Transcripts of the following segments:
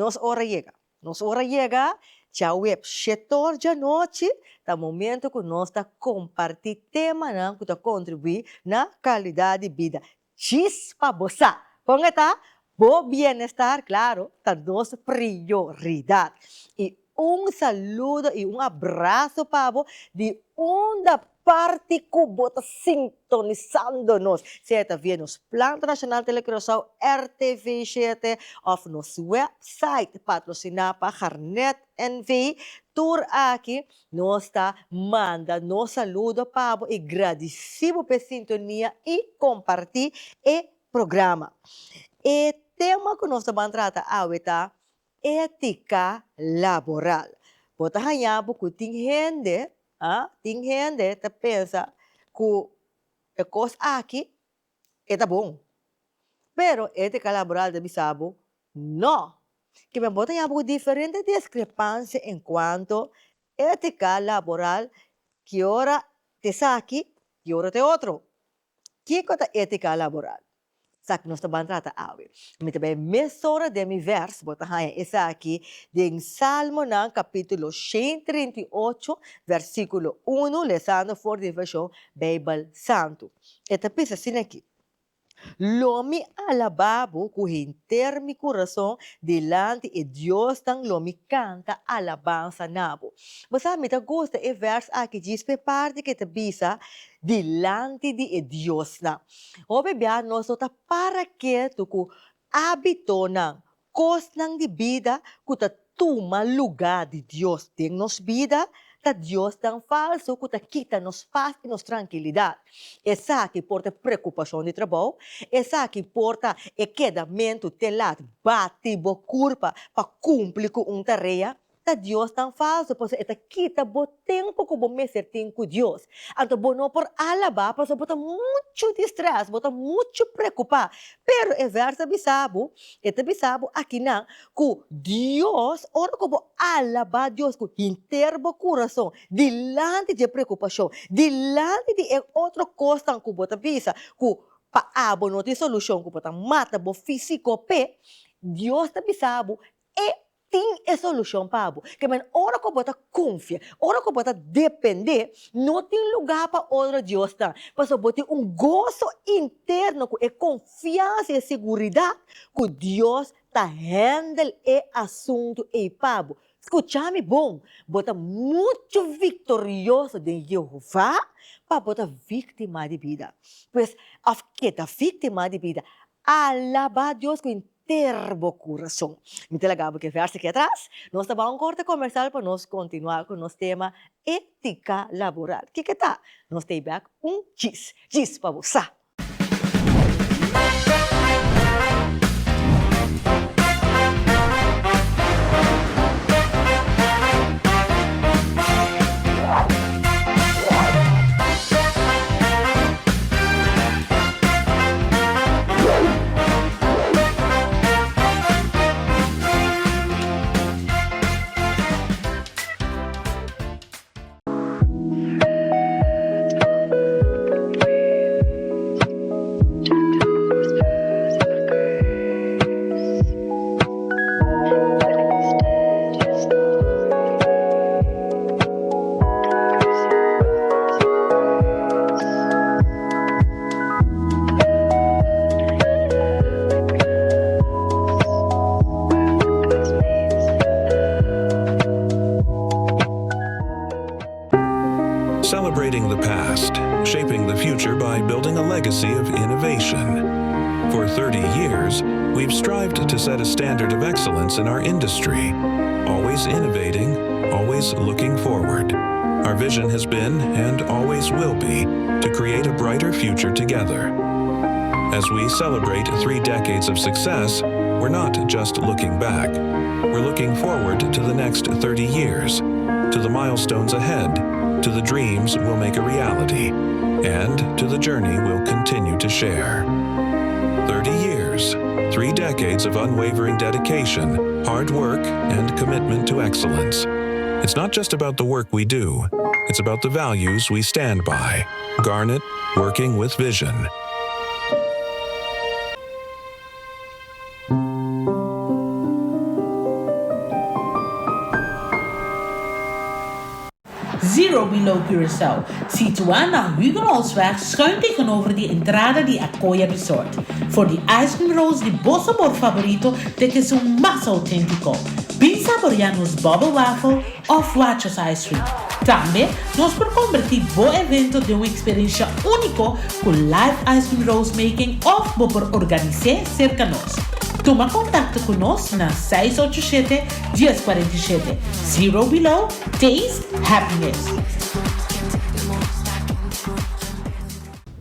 Nos ora yega. Nos ora yega, djaweb shetor djanochi ta momento ku nos ta kompartí temanan ku ta kontribuí na kalidat di bida. Djis pa bo sa kon e ta, bo bienestar, klaro, ta nos prioridat. I un saludo i un abraso pa bo di unda parti ku bo ta sintonisando nos, sea ta via nos Planta Nashonal Telecuraçao, RTV shete, òf nos wèpsait patrosiná pa Garnet NV. Tur aki nos ta manda nos saludo pa bo i gradisí bo p'e sintonia i kompartí e programa. E tema ku nos ta ban trata awe ta Étika laboral. Bo ta haña bo ku tin hende, a, tin hende ta pensa ku e kos aki e ta bon. Pero étika laboral ta bisa bo no. Kimen bo ta haña bo ku diferente diskrepansia enkuanto étika laboral ki ora ta esaki, ki ora ta e otro. Kiko ta étika laboral? Esaki nos ta ban trata awe. Mi ta bai mesora den mi vèrs, bo ta haña esaki den Salmonan kapítulo 138, versíkulo unu, lesando for di e vershon Beibel Santu. E ta bisa asina aki, Lo mi alabá bo ku henter mi kurason, dilanti e diosnan lo mi kanta alabansa na bo. Bo sa, mi ta gusta e vèrs aki djis pa e parti ku e ta bisa dilanti di e diosnan. Hopi bia nos no ta para ketu ku ábitonan, kosnan di bida ku ta tuma lugá di Dios den nos bida, ta diosnan falsu ku ta kita nos pas i nos trankilidat. Esaki por ta preokupashon di trabou, esaki por ta e kedamentu te lat bati bo kurpa pa kumpli ku un tarea, Ta diosnan falso pasobra e ta kita bo tempu ku bo mester tin ku Dios. Anto bo no por alabá pasobra bo ta muchu di strès, bo ta muchu preokupá. Pero e vèrs ta bisa bo, e ta bisa bo akinan ku Dios, ora ku bo alabá Dios ku henter bo kurason dilanti di e preokupashon, dilanti di e otro kosnan ku bo ta bisa ku pa abo no tin solushon, ku bo ta mata bo físiko p'e, Dios ta bisa bo e Tin e solushon pa bo. Ke men ora ku bo ta konfia, ora ku bo ta dependé, no tin lugá pa otro diosnan, pasobra bo tin un goso interno ku e konfiansa i e seguridat ku Dios ta hèndel e asuntu ei pa bo. Skucha mi bon, bo ta muchu viktorioso den Jehová pa bo ta víktima di bida. Pues, òf keda víktima di bida, Alabá Dios ku henter bo kurason. Mi ta laga bo ku e vèrs aki atras. Nos ta bai un korte komersal pa nos kontinuá ku nos tema Étika Laboral. Kiko ta? Nos ta ei bèk un djis. Djis pa bo sa! Celebrating the past, shaping the future by building a legacy of innovation. For 30 years, we've strived to set a standard of excellence in our industry, always innovating, always looking forward. Our vision has been, and always will be, to create a brighter future together. As we celebrate three decades of success, we're not just looking back. We're looking forward to the next 30 years, to the milestones ahead, to the dreams we'll make a reality, and to the journey we'll continue to share. 30 years, three decades of unwavering dedication, hard work, and commitment to excellence. It's not just about the work we do, it's about the values we stand by. Garnet, working with vision. Zero Below Curaçao, situá na Hugenholtzweg schuin tegenover di entrada di Akoya Resort. For di ice cream rolls di bo sabor faborito te ku esun mas outéntiko. Bin saboreá nos bubble waffle òf Wachos ice cream. Tambe nos por kombertí bo evento den un eksperensha úniko ku live ice cream rolls making òf bo por organis'é serka nos. Tuma kontakto ku nos na 687 1047. Zero Below, Taste Happiness!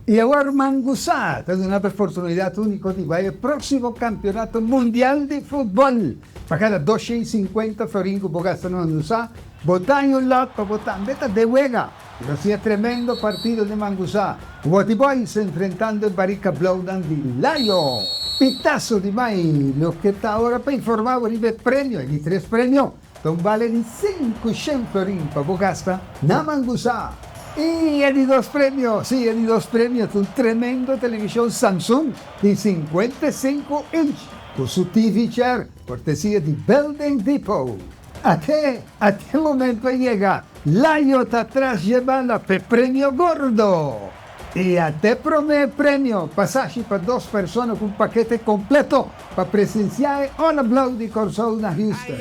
Y awor Mangusá ta duna bo e oportunidad unico di bai e proximo Campeonato Mundial di Futbol. Pa cada 250 florin cu bo gasta na Mangusá, bo ta haña un lot pa bo tambe ta den wega. Lo sea tremendo partido di Mangusá, Woti Boys enfrentando e Barica Blauwnan di Layo. Pitazo di mai, loke ta ora pa informa bo riba e premio, e di tres premio. Ta un bale di 500 florin pa bo gasta na Mangusá. Y e di dos premio, sí, e di dos premio ta un tremendo television Samsung di 55 inch cu su TV chair, cortesia di Building Depot. Ate, ate momento a yega, Layo ta tras dje bala p'e premio gordo. Y ate prome premio, pasashi pa dos persona cu un pakete completo pa presencia e Ola Blou di Kòrsou na Houston.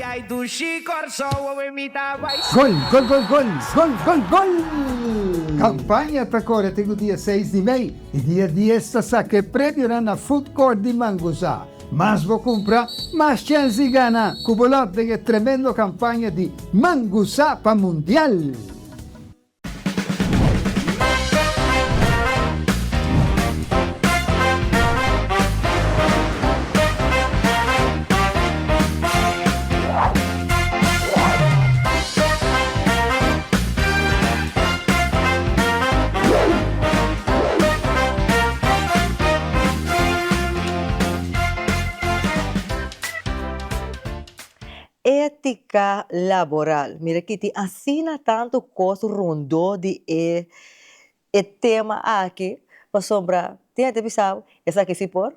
Gol, gol, gol, gol, gol, gol, gol! Campaña ta core te cu dia seis di mei y dia dies ta saca e premionan na Food Court di Mangusa. Mas bo cumpra, mas chens di gana cu bo lot den e tremendo campaña di Mangusa pa Mundial! Étika laboral. Mira ki tin asina tantu kos rondó di e e tema aki pasobra tin hende ta bisa bo esaki si por,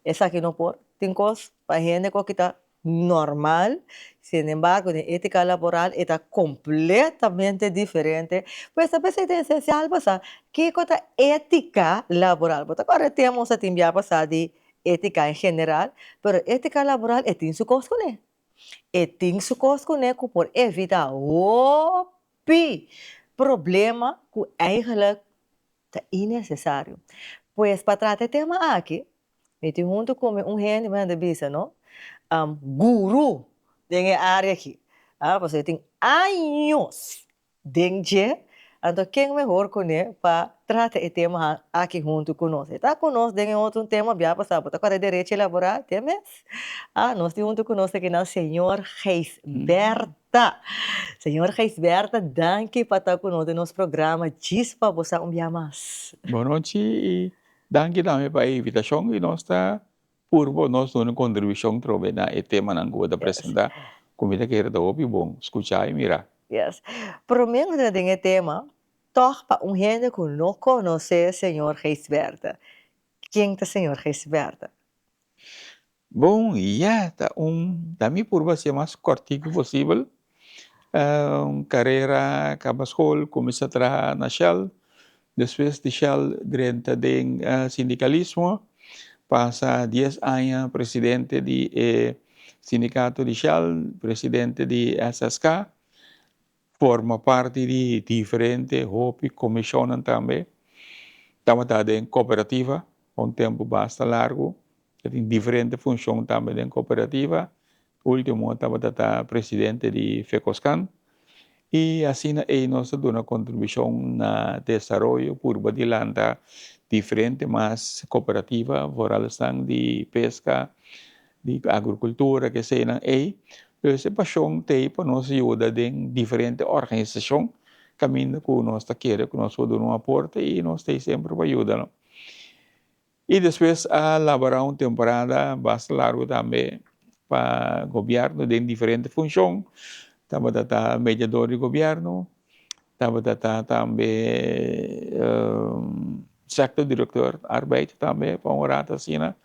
esaki no por. Tin kos pa hende ku a kita normal, sin embargo den étika laboral e ta kompletamente diferente. Pues ta p'esei ta esensial pa sa kiko ta étika laboral. Bo ta kòrda e tema nos a tin bia pasá di Étika en general, pero étika laboral e tin su kos kuné. E tin su kos kuné ku por evitá hopi problema ku eigenlijk ta innesesario. Pues pa trata e tema aki, mi tin huntu ku mi un hende mi a bisa no, guru den e área aki, pasobra e tin años Den dje, anto ken mehor kuné pa trata e tema aki huntu ku nos? E ta ku nos den e otro un tema bia pasá, bo ta kòrda e derecho laboral te mes? Ah, nos tin huntu ku nos akinan señor Gijsbertha. Señor Gijsbertha, danki pa ta ku nos den nos programa Djis pa bo sa un bia mas. Bonochi i danki tambe pa e invitashon i nos ta Purbo nos duna kontribushon trobe na e temanan ku bo ta presentá, ku mi ta kere ta hopi bon skuchá i mirá. Yes. Promé ku ta den e tema, tòg pa un hende ku no konosé señor Gijsbertha. Ken ta señor Gijsbertha? Bon, ya, ta un, ta mi purba hasié mas kòrtiku posibel. Un karera, kaba skol, kuminsá traha na Shell, Despues di Shell drenta den sindikalismo, pasa dies aña presidente di e sindikato di Shell, presidente di SSK, forma parti di diferente hopi komishonnan tambe, tabata den kooperativa pa un tempu basta largu, ta tin diferente funshon tambe den kooperativa. Ultimo tabata ta presidente di Fecoscan y asina ey nos ta duna contribucion na desaroyo purba di lanta diferente mas cooperativa vooral esnan di pesca, di agricultura keseynan ey. Dus e pasion t'ey pa nos yuda den diferente organisacion caminda cu nos ta kere cu nos por duna un aporte y nos t'ey semper pa yuda no. Y despues a labora un temporada basta largo tambe pa gobierno den diferente funcion. Tabata ta mediador di gobierno, tabata ta tambe sector director arbeid tambe pa un rato asina.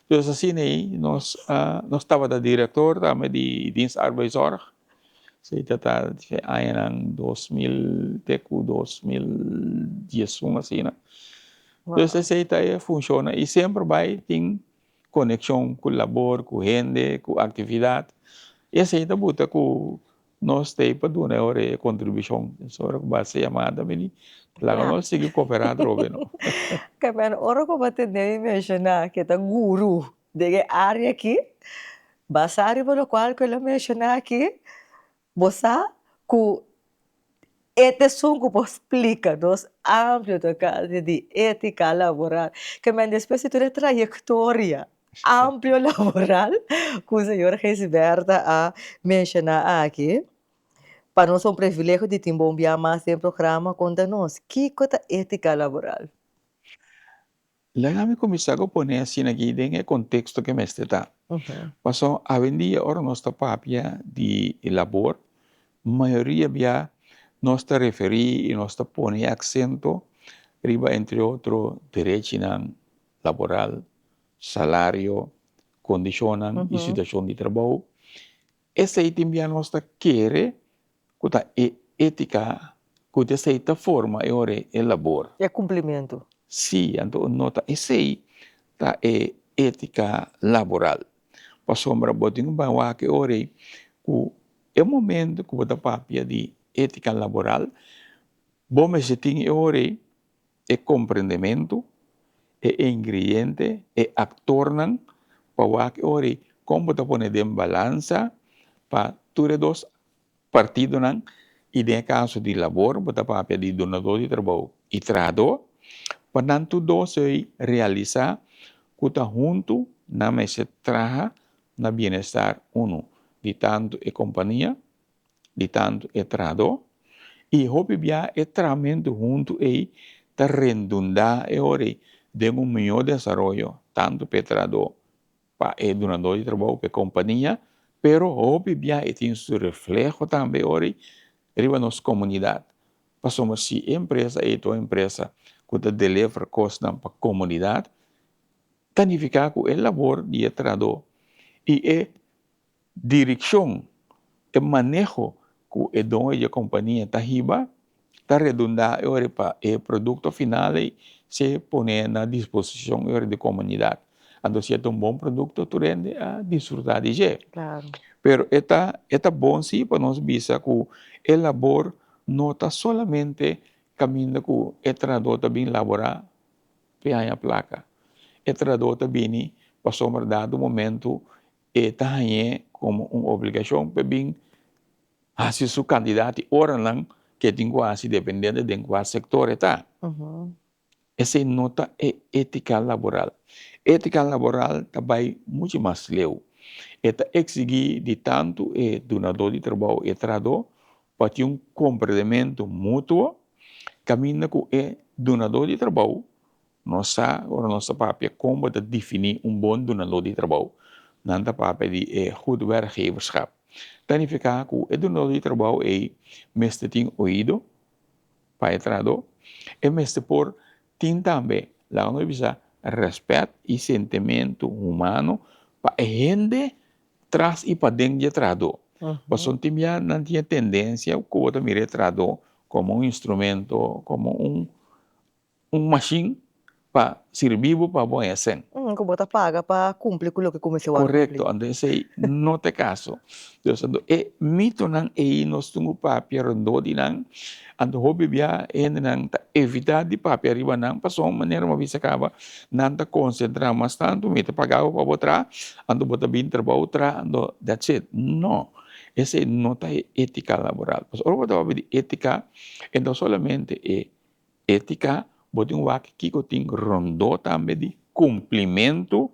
Dus asina ey nos nos tabata director tambe di dienst arbeidszorg. Esei ta ta e añanan 2000 te ku 2011 asina. Dus esei ta e funshonnan i semper bai tin konekshon ku labor, ku hende, ku aktividat. I esei ta buta ku nos ta ei pa duna e ora e kontribushon. Ora ku basa yamada bini, laga nos sigui koperá atrobe no. Kèmen, ora ku bo a tende mi menshoná ku e ta guru den e área aki, basá riba lokual ku el a menshoná aki, bo sa ku e ta esun ku por splika nos amplio tokante di étika laboral. Kèmen, despues di tur e trayektoria amplio laboral ku señor Gisberta a menshoná aki, pa nos ta un privilegio di tin bo un bia mas den programa konta nos kiko ta étika laboral. Laga mi kuminsá ku pone asina aki den e konteksto ke mester ta. Pasobra awendia ora nos ta papia di labor, mayoria bia nos ta referí i nos ta pone e aksento riba entre otro derechinan laboral, salario, kondishonnan i situashon di trabou. Esei tin bia nos ta kere ku ta e étika ku ta esei ta forma e ora e labor. E kumplimentu. Sí, anto no ta esei ta e étika laboral. Pasobra bo tin ku bai wak e ora ei ku e momento ku bo ta papia di étika laboral, bo mester tin e ora ei e komprendementu, e ingrediente, e aktornan pa wak e ora ei kon bo ta pone den balansa pa tur e dos partidonan i den e kaso di labor bo ta papia di dunadó di trabou i trahadó pa nan tur dos ei realisá ku ta huntu nan mester traha na bienestar unu di tantu e kompania di tantu e trahadó i hopi bia e trahamentu huntu ei ta rendundá e ora ei den un mihó desaroyo tantu pa e trahadó pa e dunadó di trabou, pa e kompania, pero hopi bia e tin su refleho tambe ora ei riba nos komunidat. Pasobra si e empresa ei ta un empresa ku ta deliver kosnan pa komunidat, ta nifiká ku e labor di e trahadó i e Direkshon, E maneho ku e doño di e kompania ta hiba ta redundá e ora pa e produkto final ei ser poné na disposishon e ora di komunidat. Anto si e ta un bon produkto tur hende a disfrutá di dje. Pero e ta e ta bon si pa nos bisa ku e labor no ta solamente kaminda ku e trahadó ta bin laborá p'e haña plaka. E trahadó ta bini pasobra dado momento E ta hañ'é komo un obligashon pa e bin hasi su kantidat di oranan ku e tin ku hasi dependiente den kua sektor e ta. Esei no ta e étika laboral. Étika laboral ta bai muchu mas leu. E ta eksigí di tantu e dunadó di trabou i e trahadó pa tin un komprendementu mutuo kaminda ku e dunadó di trabou Nos sa ora nos ta papia kon bo ta definí un bon dunadó di trabou. Nan ta papia di e goed werkgeverschap. Ta nifiká ku e dunadó di trabou ei mester tin oido pa e trahadó, e mester por tin tambe, laga nos bisa, rèspèt i sentimentu humano pa e hende tras i paden di e trahadó. Pasobra tin bia nan tin e tendensia ku bo ta mira e trahadó komo un instrumento, komo un Un mashin pa sirbi bo pa bo haña sèn. Ku bo ta paga pa kumpli ku loke ku mester wak kumpli. Korekto, anto esei no ta e kaso. Dus anto e mitonan ei nos tin ku papia rondó di nan, anto hopi bia e hendenan ta evitá di papia riba nan pasobra manera mi a bisa kaba nan ta konsentrá mas tantu mi ta paga bo pa bo traha, anto bo ta bin trabou traha anto that's it. No, esei no ta e étika laboral. Pasobra ora bo ta papia di étika e no solamente e Étika, bo tin wak kiko tin rondó tambe di kumplimentu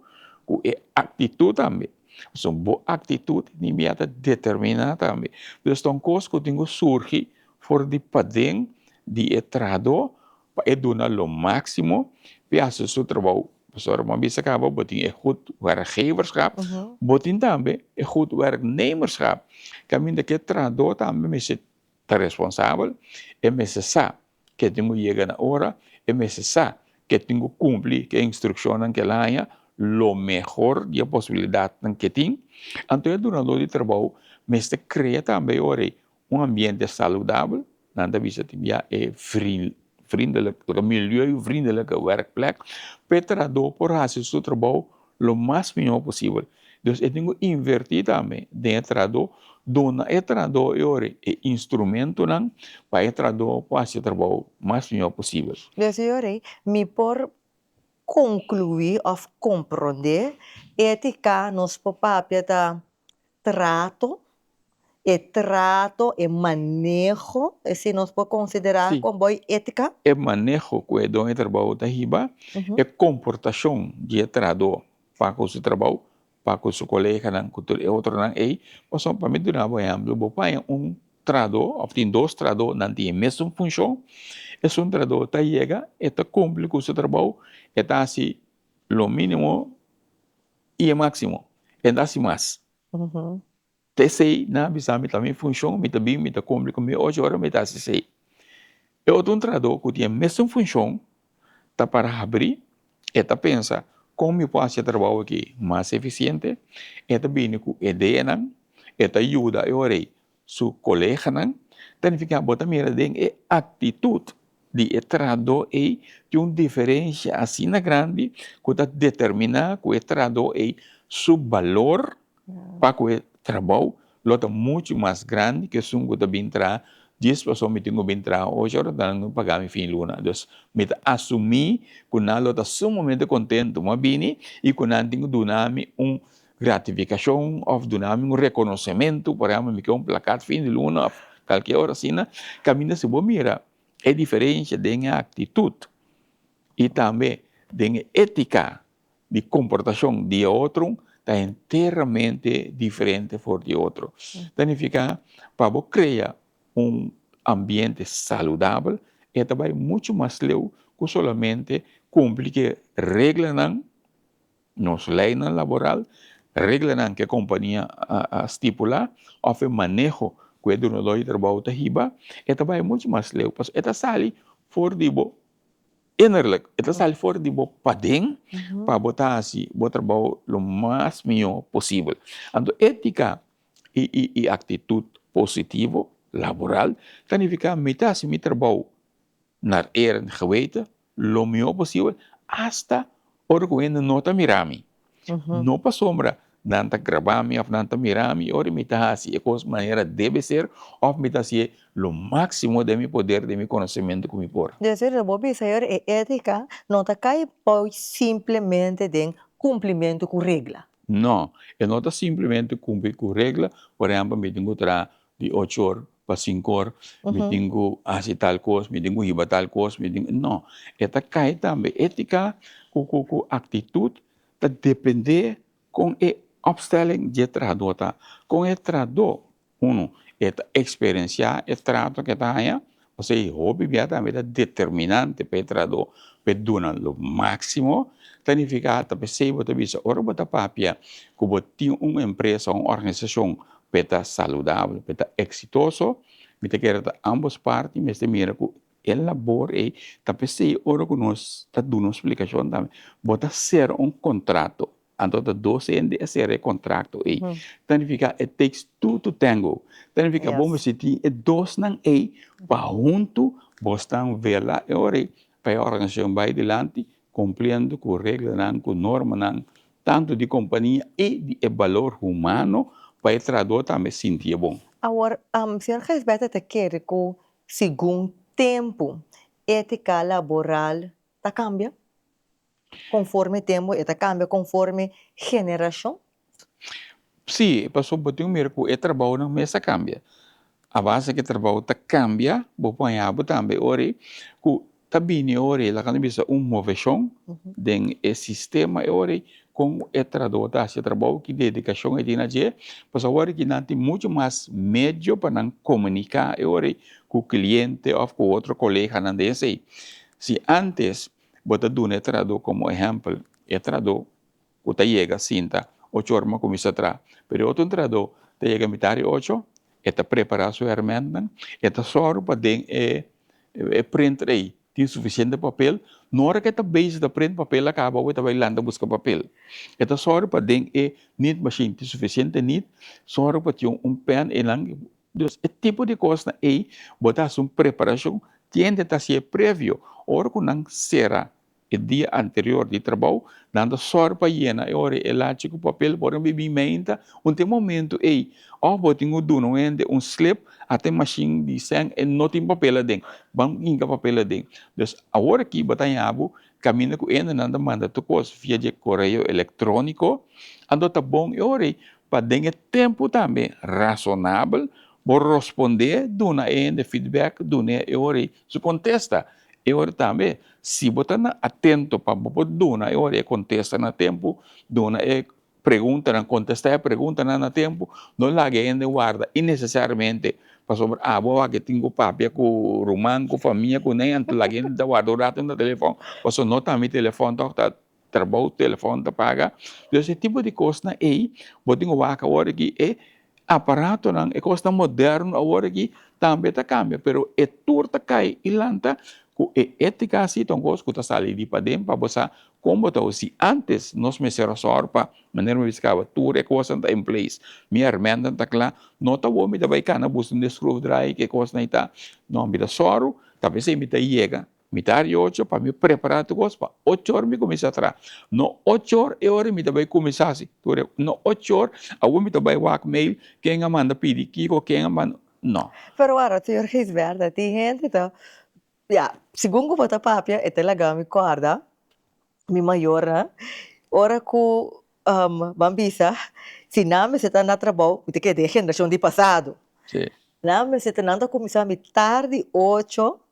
ku e aktitut tambe. Pasobra bo aktitut tin bia ta determiná tambe. Dus ta un kos ku tin ku surgi for di paden di e trahadó pa e duna lo máksimo pa e hasi su trabou. Pasobra bo a bisa kaba bo tin e goed werkgeverschap, bo tin tambe e goed werknemerschap. Kaminda ku e trahadó tambe mester ta responsabel, e mester sa ku e tin ku yega na ora, e mester sa ku e tin ku kumpli ku e instrukshonnan ku el haña lo mehor di e posibilidatnan ku e tin. Anto e dunadó di trabou Mester krea tambe e ora ei un ambiente saludabel, nan ta bisa tin bia e vriendelijk, milieuvriendelijke werkplek, pa e trahadó por hasi su trabou lo mas mihó posibel. Dus e tin ku invertí tambe den e trahadó, duna e trahadó e ora e instrumentonan pa e trahadó por hasi e trabou mas mihó posibel. Dus e ora ei mi por konkluí òf komprondé étika nos por papia ta trato, e trato, e maneho, esei nos por konsiderá Sí. komo boi étika? E maneho ku e doño di trabou ta hiba, e komportashon di e trahadó pa ku su trabou, pa ku su koleganan, ku tur e otronan ei. Pasobra pa mi duna bo ehèmpel, bo paña un trahadó òf tin dos trahadó, nan tin e mesun funshon, esun trahadó ta yega, e ta kumpli ku su trabou, e ta hasi lo mínimo i e máksimo, e no ta hasi mas. Ta esei nan a bisa mi ta mi funshon, mi ta bin, mi ta kumpli ku mi ocho ora, mi ta hasi esei. E otro un trahadó ku tin e mesun funshon ta para habrí, e ta pensa kon mi por hasi e trabou aki mas efisiente, e ta bini ku ideanan, e ta yuda e ora ei su koleganan, ta nifiká bo ta mira den e aktitut di e trahadó ei tin un diferensia asina grandi ku ta determiná ku e trahadó ei su balor pa ku e trabou lo ta muchu mas grandi ku esun ku ta bin traha dies pasobra mi tin ku bin traha ocho ora nan no paga mi fin luna. Dus mi ta asumí ku nan lo ta sumamente kontentu ku mi a bini i ku nan tin ku duna mi un gratifikashon òf duna mi un rekonosementu, por ehèmpel mi ke un plakat fin di luna òf kalke ora asina, kaminda si bo mira e diferensha den e aktitut i tambe den e étika di komportashon di e otro ta enteramente diferente for di otro. Ta nifiká pa bo krea un ambiente saludabel e ta bai muchu mas leu ku solamente kumpli ku e reglanan. Nos leinan laboral, reglanan ku e kompania a stipulá òf e maneho ku e dunadó di trabou ta hiba, e ta bai muchu mas leu pasobra e ta sali for di bo innerlijk, e ta sali for di bo paden pa bo ta hasi bo trabou lo mas mihó posibel. Anto étika i aktitut positivo laboral ta nifiká mi ta hasi mi trabou naar eer en geweten lo mihó posibel asta ora ku hende no ta mira mi. No pasobra nan ta graba mi òf nan ta mira mi ora mi ta hasi e kos manera debe ser òf mi ta hasié lo máksimo den mi poder, den mi konosementu ku mi por. Desir, bo bisa ora e étika no ta kai bou simplemente den kumplimentu ku regla. No, e no ta simplemente kumpli ku regla, por ehèmpel mi tin ku traha di ocho or pa sinku or, mi tin ku hasi tal kos, mi tin ku hiba tal kos, mi tin ku, no, e ta kai tambe. Étika ku ku ku aktitut ta dependé kon e opstelling dje trahadó ta, kon e trahadó, unu, e ta eksperensiá e trato ku e ta haña, Osea, hopi bia tambe ta determinante pa e trahadó pa e duna lo máksimo. Ta nifiká ta p'esei bo ta bisa ora bo ta papia ku bo tin un empresa, un organisashon pa e ta saludabel, pa e ta eksitoso, mi ta kere ta ámbos parti mester mira ku e labor ei ta p'esei ora ku nos ta duna un splikashon tambe bo ta sera un kontrato. Anto ta dos hende a sera e kontrakto ei. Ta nifiká it takes two to tango. Ta nifiká bo mester tin e dosnan ei pa huntu bosnan vela e ora ei pa e organisashon bai dilanti kumpliendo ku reglanan, ku normanan tantu di kompania i di e balor humano pa e trahadó tambe sinti e bon. Awor, señor Gijsbertha ta kere ku segun tempu étika laboral ta kambia? Konforme tempu e ta kambia konforme generashon? Sí, pasobra bo tin ku mira ku e trabounan mes a kambia. A base ku e trabou ta kambia, bo por haña bo tambe ora ei ku ta bini ora ei laga nos bisa un moveshon den e sistema e ora ei kon e trahadó ta hasi e trabou, ki dedikashon e tin na dje. Pasobra awor aki nan tin muchu mas medio pa nan komuniká e ora ei ku kliente òf ku otro koleganan den esei. Si ántes Bo ta duna e trahadó komo ehèmpel, e trahadó ku ta yega sinta ocho ora ma kuminsá traha, pero e otro trahadó ta yega mitar di ocho, e ta prepará su hèrmèntnan, e ta sòru pa den e e printer ei tin sufisiente papel. No ora ku e ta bezig ta print papel a kaba awe ta bai lanta buska papel. E ta sòru pa den e nit machine tin sufisiente nit, sòru pa tin un pèn einan. Dus e tipo di kosnan ei bo ta hasi un preparashon, tiende ta hasié previo. Ora ku nan sera E dia anterior di trabou, nan ta sòru pa yena e ora e lachi ku papel por a bibi meinta. Un te momentu ei, òf bo tin ku duna un hende un slip, ata e mashin di sèn e no tin papel aden, ban hinka papel aden. Dus awor aki bo ta haña bo kaminda ku hendenan ta manda tur kos via dje koreo elektróniko, anto ta bon e ora ei pa den e tempu tambe rasonabel bo rospondé, duna e hende feedback, dun'é e ora ei su kontesta. E ora tambe, si bo ta na atento pa bo por duna e ora e kontesta na tempu, duna e preguntanan, kontestá e preguntanan na tempu, no laga e hende warda innesesariamente pasobra abo a wak tin ku papia ku ruman, ku famia, ku nei, anto laga e hende ta warda un ratu na telefòn, pasobra no ta mi telefòn tòg ta trabou telefòn ta paga. Dus e tipo di kosnan ei bo tin ku wak awor aki e Aparatonan, e kosnan moderno awor aki tambe ta kambia, pero e tur ta kai i lanta ku e étika si ta un kos ku ta sali di paden pa bo sa kon bo ta usa. Si ántes nos mester a sòru pa, manera mi bisa kaba, tur e kosnan ta in place, mi hèrmèntnan ta kla, no ta awor mi ta bai kana buska un schroefdraai ke kosnan ei ta, no, mi ta sòru, ta p'esei mi ta yega. Mitar di ocho pa mi prepará tur kos pa ocho or mi kuminsá traha. No ocho or e ora mi ta bai kuminsá hasi tur e no ocho or awor mi ta bai wak mail ken a manda pidi kiko ken a manda no. Pero wara señor Gisberta tin hende ta ya segun ku bo ta papia e ta laga mi kòrda mi mayornan ora ku ban bisa si nan mester ta na trabou mi ta keda den e generashon di pasado nan mester ta nan ta kuminsá mitar di ocho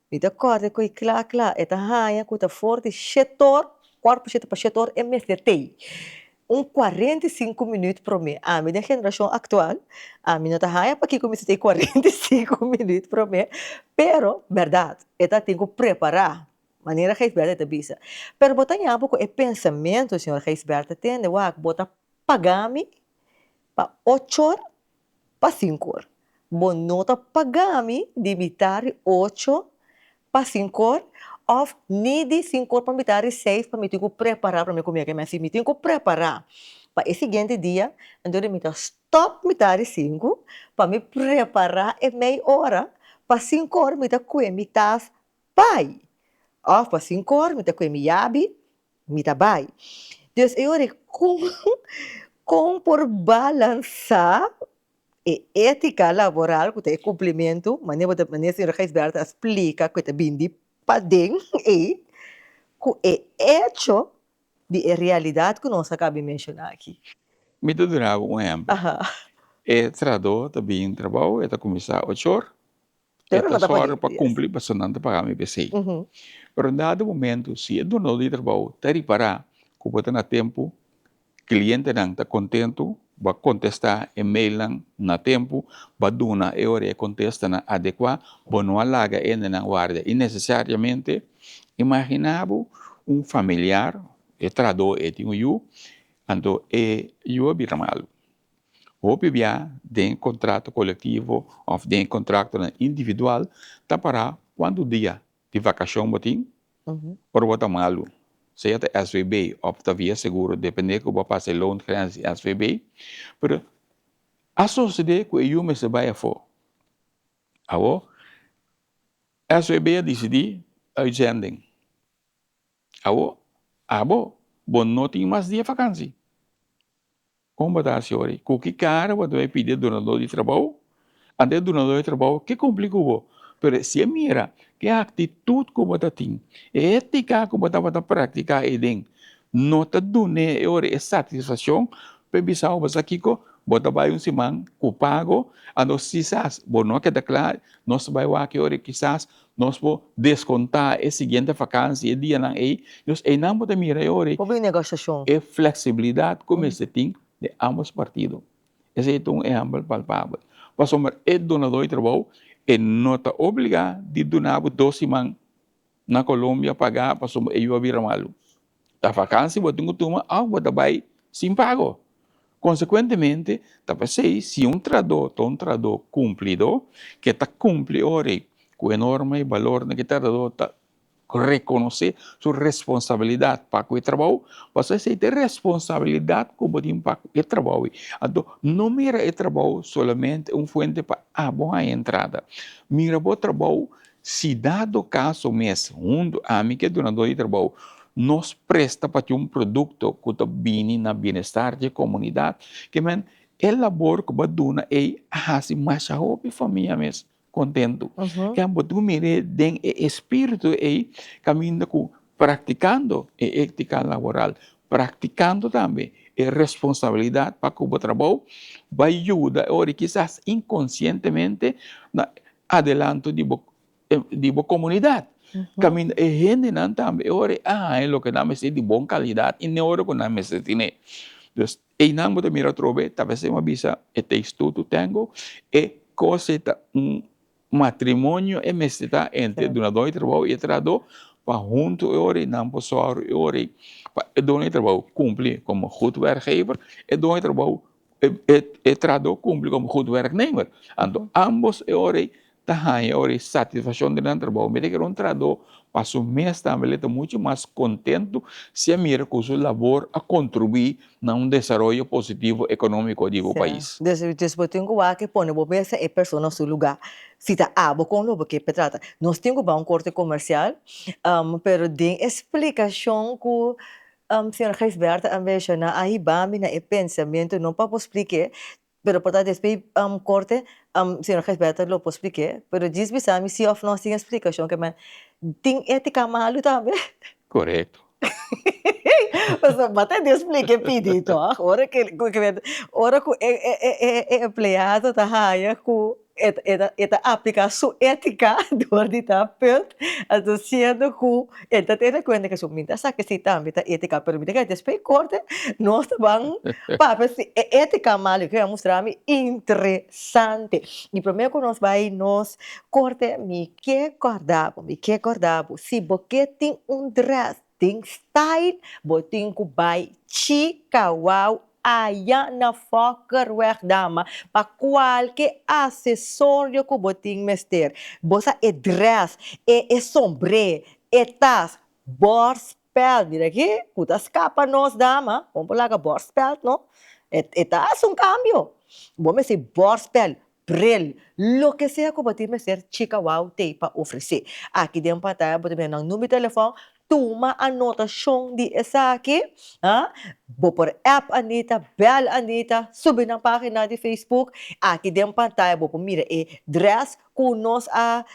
Mi ta kòrda ku e kla kla e ta haña ku ta for di shetor, kuart pa shete pa shetor e mester tei. Un 45 minüt promé. Ami den generashon aktual, ami no ta haña pakiko mester tei 45 minüt promé, pero bèrdat e ta tin ku prepará, manera Gijsbertha ta bisa. Pero bo ta ña bo ku e pensamentu, señor Gijsbertha, tende wak, bo ta paga mi pa ochor pa sinkor. Bo no ta paga mi di mitar di ocho pa sinkor òf ni di sinkor pa mitar di seis pa mi tin ku prepará promé ku mi a keme. Si mi tin ku prepará pa e siguiente dia, anto mi ta stòp mitar di sinku pa mi prepará e mei ora pa sinkor mi ta kue mi tas bai òf pa sinkor mi ta kue mi yabi Mi ta bai. Dus e ora kon kon por balansá e étika laboral ku ta e kumplimentu, manera bo ta manera señora Gijsbertha a splika ku e ta bini di paden ei, ku e echo di e realidat ku nos a kaba di menshoná aki. Mi ta duna bo un ehèmpel. E trahadó ta bin trabou, e ta kuminsá ochor, E ta sòru pa kumpli pasobra nan ta paga mi p'esei. Pero dado momento si e dunadó di trabou ta ripará ku bo ta na tempu, klientenan ta kontentu, bo a kontestá e mailnan na tempu, bo a duna e ora e kontestanan adekuá, bo no a laga e hendenan warda innesesariamente. Imaginá bo un familiar, e trahadó e tin un yu, anto e yu a bira malu. Hopi bia den kontrato kolektivo òf den kontraktonan individual ta pará kuantu dia di vakashon bo tin ora bo ta malu, sea ta SVB òf ta via seguro dependé ku bo a pasa e loongrens di SVB. Pero a sosodé ku e yu mester bai afó. Awor SVB a disidí uitzending. Awor abo bo no tin mas dia vakansi. Kon bo ta hasi ora? Ku ki kara bo ta bai pidi e dunadó di trabou? Anto e dunadó di trabou ke kumpli ku bo. Pero si e mira ku e aktitut ku bo ta tin, e étika ku bo tabata praktiká eiden, no ta dun'é e ora e satisfakshon pa e bisa bo, Sa kiko? Bo ta bai un siman ku pago, anto kisas bo no a keda kla, nos ta bai wak e ora kisas Nos por deskontá e siguiente fakansi e dianan ei. Dus einan bo ta mira e ora ei. Por bin negosiashon. E fleksibilidat ku mester tin den ambos partido. Esei ta un ehèmpel palpabel. Pasobra e dunadó di trabou e no ta obligá di duna bo dos siman na Colombia pagá pasobra e yu a bira malu. Ta vakansi bo tin ku tuma òf bo ta bai sin pago. Konsekuentemente, ta p'esei si un trahadó ta un trahadó kumplidó, ke ta kumpli ora ei ku e norma i balornan ku e trahadó ta. rekonosé su responsabilidat pa ku e trabou, pasobra esei ta e responsabilidat ku bo tin pa ku e trabou ei. Anto no mira e trabou solamente un fuente pa abo haña entrada, mira bo trabou si dado kaso mes huntu ami ku e dunadó di trabou nos presta pa tin un produkto ku ta bini na bienestar di e komunidat, ke men e labor ku bo a duna ei a hasi masha hopi famia mes kontentu. Ke bo tin ku mir'é den e espíritu ei kaminda ku praktikando e étika laboral, praktikando tambe e responsabilidat pa ku bo trabou, bai yuda e ora kisas inkonsientemente na adelanto di bo di bo komunidat. Kaminda e hendenan tambe e ora ei a haña loke nan mester di bon kalidat i n'e ora ku nan mester tene. Dus Einan bo ta mira atrobe, ta bes mi a bisa e takes two to tango, e kos ei ta un matrimonio e mester ta entre dunadó di trabou i e trahadó pa huntu e ora ei nan por sòru e ora ei pa e doño di trabou kumpli komo goed werkgever, e doño di trabou e trahadó kumpli komo goed werknemer. Anto ambos e ora ei ta haña ora e satisfashon den nan trabou. Mi ta kere un trahadó pa su mes tambe lo ta muchu mas kontentu si a mira ku su labor a kontribuí na un desaroyo positivo ekonómiko di bo pais. Dus bo tin ku wak i pone bo mes na e persona su lugá. Si ta abo kon lo bo ke pa trata. Nos tin ku bai un korte komersial, pero den e splikashon ku señor Gijsbertha a menshoná a hiba mi na e pensamentu, no pa bo splik'é, Pero por ta despues corte, señor Gijsbertha lo por spliké, pero djis bisa mi si of no sin e splikashon ke men tin etica malu tambe. Korekto. Pasobra bo ta di splika e pidi tòg, ora ke ora ku e empleado ta haña ku e ta apliká su etica dor di ta punt, anto siendo ku e ta tene kuenta ku su mi ta sa ke si tambe ta etica, pero mi ta kere despues corte nos ta ban Papia si e etica malu ke a mustra mi interesante. I prome ku nos bai nos korte mi ke korda bo, mi ke korda bo si bo ke tin un dress den style bo tin ku bai Chikawau aya na Fokkerweg dama pa kualke asesorio ku bo tin mester. Bo sa e dress, e e sombre, e tas, Borstspeld, mira aki, ku ta skapa nos dama, bon por laga borstspeld no, e ta hasi un kambio, bo mester borstspeld, bril, loke sea ku bo tin mester Chica Wow tei pa ofresé. Aki den pantaya bo ta mira nan number di telefòn, tuma anotashon di esaki, ha, bo por app Anita, bèl Anita, subi nan página di Facebook, aki den pantaya bo por mira e dress ku nos a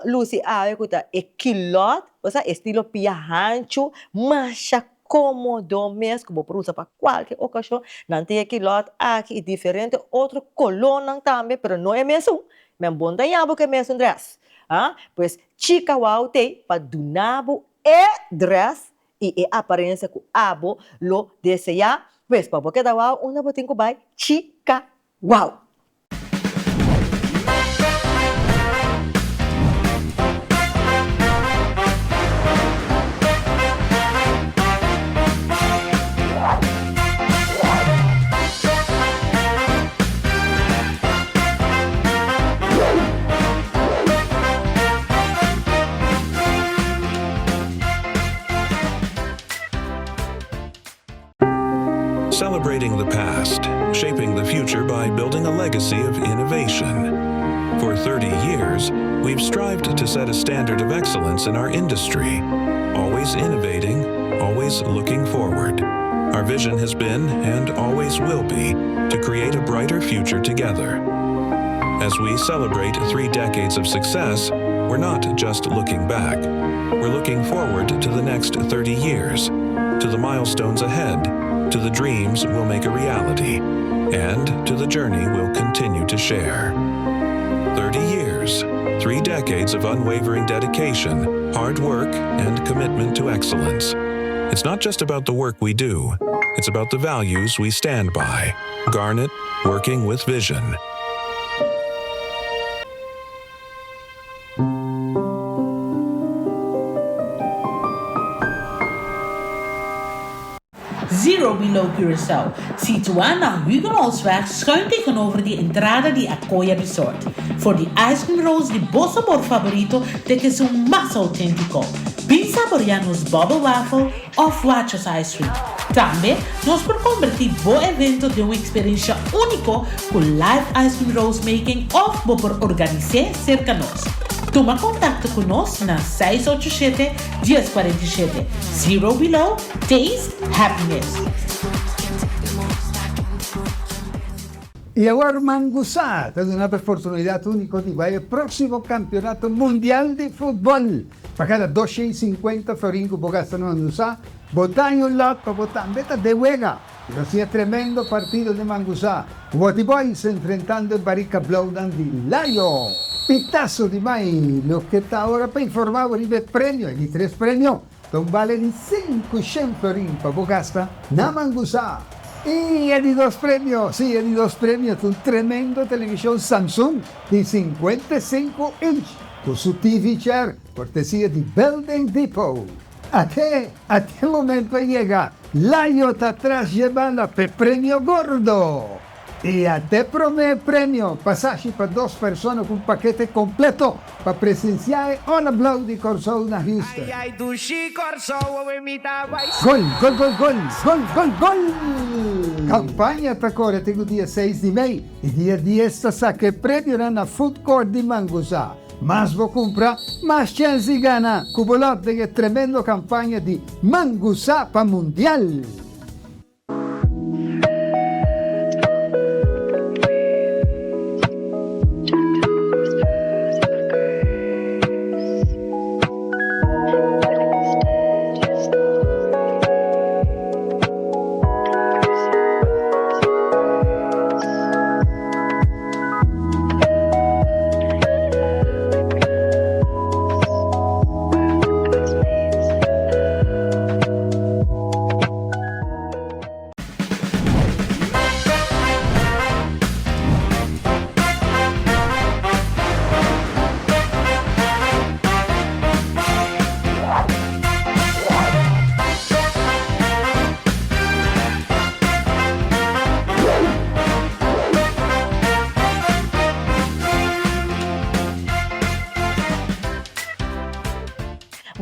lusi awe ku ta e kilòt, osea estilo pia hanchu, masha kómodo mes ku bo por usa pa kualke okashon. Nan tin e kilòt aki i diferente otro kolónan tambe, pero no e mesun. Men bon ta yama bo ku e mesun drès. Ha? Pues Chica Wow t'ei pa duna bo e drès i e aparensia ku abo lo deseá. Pues pa bo keda wow unda bo tin ku bai Chica Wow! Celebrating the past, shaping the future by building a legacy of innovation. For 30 years, we've strived to set a standard of excellence in our industry, always innovating, always looking forward. Our vision has been, and always will be, to create a brighter future together. As we celebrate three decades of success, we're not just looking back. We're looking forward to the next 30 years, to the milestones ahead, to the dreams we'll make a reality, and to the journey we'll continue to share. 30 years, three decades of unwavering dedication, hard work, and commitment to excellence. It's not just about the work we do, it's about the values we stand by. Garnet, working with vision. Zero Below Curaçao, situá na Hugenholtzweg schuin tegenover di entrada di Acoya Resort. For di ice cream rolls di bo sabor faborito te ku esun mas outéntiko. Bin saboreá nos Bubble Waffle òf Wachos Ice Cream. Tambe nos por kombertí bo evento den un eksperensha úniko ku live ice cream rolls making òf bo por organis'é serka nos. Tuma kontakto ku nos na seis ocho shete, dies kuarenta i shete. Zero Below, Taste Happiness! I awor Mangusá ta duna bo oportunidat úniko di bai e próksimo Kampeonato Mundial di Futbòl. Pa kada 250 florin ku bo gasta na Mangusá, bo daña un lòt pa bo tambe ta den wega. I lo siña tremendo partido di Mangusá, ku Boti Boys enfrentando e Barika Blaunan di Layo. Pitaso di mai, loke ta ora pa informá bo riba e premio, e di tres premio. Ta un bale di 500 florin pa bo gasta na Mangusá. I e di dos premio, sí, e di dos premio ta un tremendo televishon Samsung di 55 inch ku su TV chair, kortesia di Building Depot. Ate, ate momento a yega, Layo ta tras dje bala p'e premio gordo! I ate promé premio, pasashi pa dos persona ku un pakete kompleto pa presensiá e Ola Blou di Kòrsou na Houston. Gol, gol, gol, gol, gol, gol, gol! Kampaña ta kore te ku dia seis di mei i dia dies ta saka e premionan na Food Court di Mangusa. Mas bo kumpra, mas chèns di gana ku bo lòt den e tremendo kampaña di Mangusa pa Mundial!